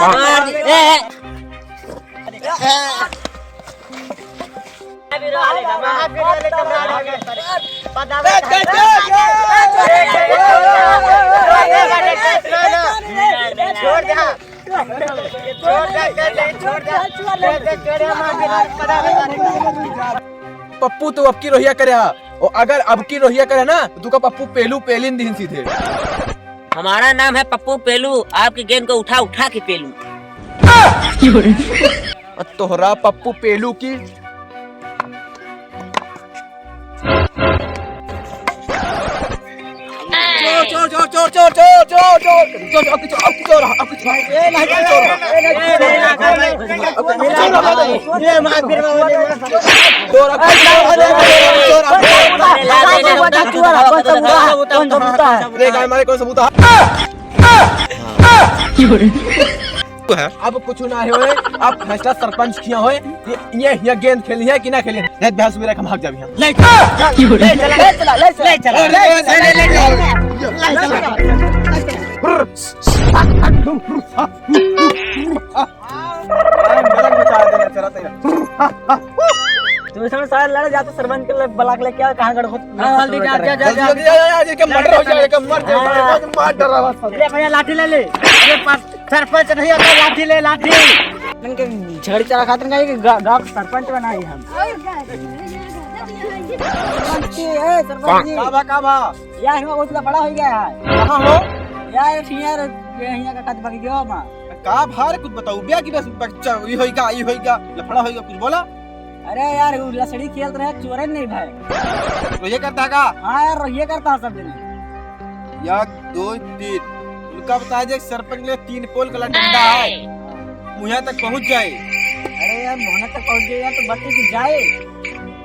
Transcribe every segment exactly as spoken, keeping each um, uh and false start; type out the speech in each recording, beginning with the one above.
मार दे। ए, ए। छोड़ दे। पप्पू, तू अबकी रोहिया करे हा, और अगर अबकी रोहिया करे ना, तो तुका पप्पू पेलू पेलिन दीन सीधे। हमारा नाम है पप्पू पेलू, आपकी गेंद को उठा उठा के पेलू। और तोहरा पप्पू पेलू की चोर, चोर, चोर, चोर, चोर, चोर, चोर, चोर, चोर, अब की चोर, अब की चोर, अब की चोर, अब की चोर, अब की चोर, अब की चोर, अब की चोर, अब की चोर, ये मार, फिर मार, ये मार। चोर, अब की चोर, अब की चोर, अब की चोर, अब की चोर। कौन सा बूता है? कौन सा बूता है? रे, गाय मारे, कौन सा बूता है? है। अब कुछ ना होए, अब फैसला सरपंच किया होए, ये, ये, ये गेंद खेली है कि ना खेली है? नहीं, बेहोश भी रख, हम भाग जाबी हम। ले चला, ले चला, ले चला, ले चला, ले चला, ले चला। अरे, मजाक मचा देना, चला तेरा। तू इसमें सारे लड़े जाते सरपंच के लिए, बलाक लेके आ, कहाँ गड़ खुद हाँ, जल्दी जा, जा, जा, जल्दी, जा। जल्दी, जा, जा, जा, ये क्या मर्डर हो जाएगा, मर जाएगा, हाँ। मर डरा बस। ले भैया, लाठी ले ले। अरे, पास सरपंच नहीं होता, लाठी ले, लाठी। इनके झड़ चला खातिर कहीं कि गा-, गाँव का सरपंच बनाई हम। सरपंच जी, ए, सरपंच जी। का बा, का बा? यार, हियाँ बहुत लफड़ा हो गया है। कहाँ हो? यार, हियाँ, ये हियाँ का कद बगियो मा। का भार कुछ बताऊ, ब्या की बस बच्चा, ई होइगा, ई होइगा, लफड़ा होइगा, कुछ बोला? अरे यार, वो लसड़ी खेलत रहे, चोरन नहीं भाई। रोहिया करता का? हाँ यार, रोहिया करता है सब दिन। एक, दो, तीन। उनका बताया जे सरपंच के लिए तीन पोल का डंडा है। मुहैया तक पहुंच जाए। अरे यार, मुहैया तक पहुंच जाए यार, तो बत्ती की जाए।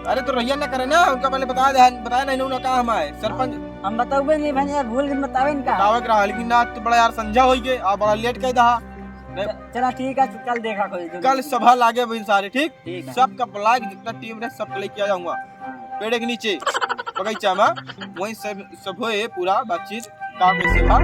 अरे तो रोहिया ना करे ना, उनका पहले बता दे, बताया नहीं उन्होंने कहा हम आए, सरपंच। हम बतावे नहीं भाई यार, भूल गए, बतावे इनका। बतावे के रहा, लेकिन ना तो बड़ा यार संझा होई गए, आ बड़ा लेट कह दहा। नहीं। च-, चला ठीक है, कल देखा कोई जो कल भी। सभा लागे बहिन सारे, ठीक? ठीक है। सबका बुलाए के जितना टीम रहे, सबके लेके आ जाऊंगा। हाँ। पेड़े के नीचे, बगीचा में, वहीं सब, सब होए पूरा बातचीत, का कैसे बा,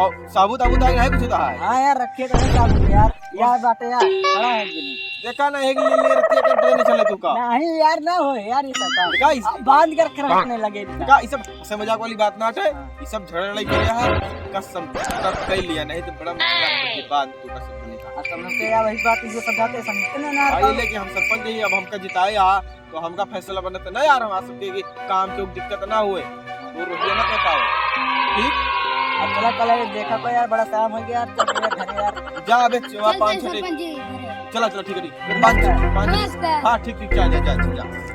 और साबुत आबुत आए नहीं कुछ होता है। हाँ यार, रखे तो है साबुत यार, यार बाटे यार, खड़ा है एक दिन। देखा ना, एक ले, ले रखी है, कर पता नहीं चले तू का। नहीं यार, ना हो यार, ये सब काम। का इस- अब बांध कर रखने लगे इतना। का, ये सब हंसे मजाक वाली बात ना हटे, हाँ। ये सब झगड़ा लड़ाई करे है, कसम तक कर लिया, नहीं तो बड़ा मुश्किल है, बात तो कसम नहीं था। अब समझते यार, वही बात जो समझाते, समझते ना, ना, हाँ, ये तो लेके हम सरपंच ही, अब हमका जिताए यहाँ, तो हमका फैसला बनत ना यार, हमारे सबके कि काम के दिक्कत ना हुए, वो रुपया ना कहता हो, ठीक? अब चला, कल ये देखा को यार, बड़ा शाम हो गया यार, तो मेरे घर यार। जा अबे, चुआ चल, पाँच चल, छोटे। सरपंच जी, घर है। चला, चला, ठीक है, ठीक। फिर पाँच, पाँच। नमस्कार। हाँ, ठीक, ठीक, जा, जा, जा, जा।